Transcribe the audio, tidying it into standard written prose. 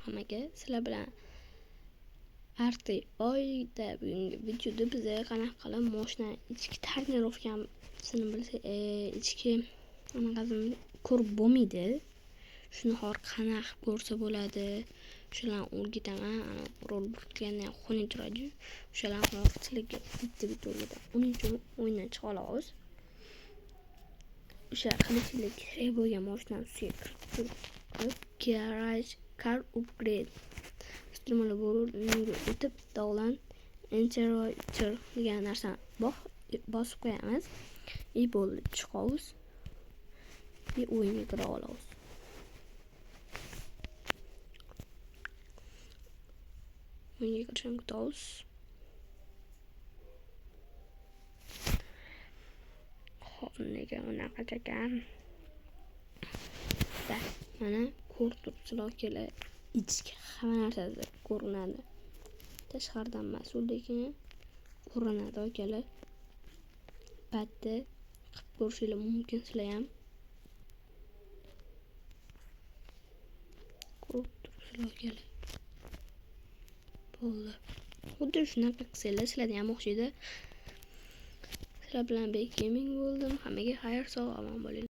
Hammaga sizlar bilan Arti oyda bugungi videoda biza qanaqa qilib mashina ichki tonirovkasini bilsa, ichki anaqasini ko'rib bo'lmaydi. Shuni hozir qanaqa qilib ko'rsa bo'ladi? Shularni o'rgataman. Ana rol burganda ham xunuk turadi. O'shalarni hozir sizlarga bitta-bitta o'rgataman. Uning uchun o'yindan chiqa olamiz. O'sha qilishinglar kerak bo'lgan mashinani ustiga kirib turib, garage car upgrade Streamlar bo'limiga o'tib, dog'lan interior degan narsani bosib qo'yamiz. И bo'ldi, chiqamiz. И o'yinga kira olamiz. O'yinga kirishni kutamiz. Xo'p, nega unaqa ekan? Da, mana ko'rib turibsizlar akalar, ichki hamma narsasi ko'rinadi. Tashqaridan emas, u lekin ko'rinadi akalar. Albatta qilib ko'rishinglar mumkin sizlar ham. Ko'rib turibsizlar akalar. Bo'ldi. Xuddi shunaqa qilsanglar sizlarda ham o'xshaydi. Sizlar bilan Bek Gaming bo'ldim. Hammaga xayr, sog' omon bo'linglar.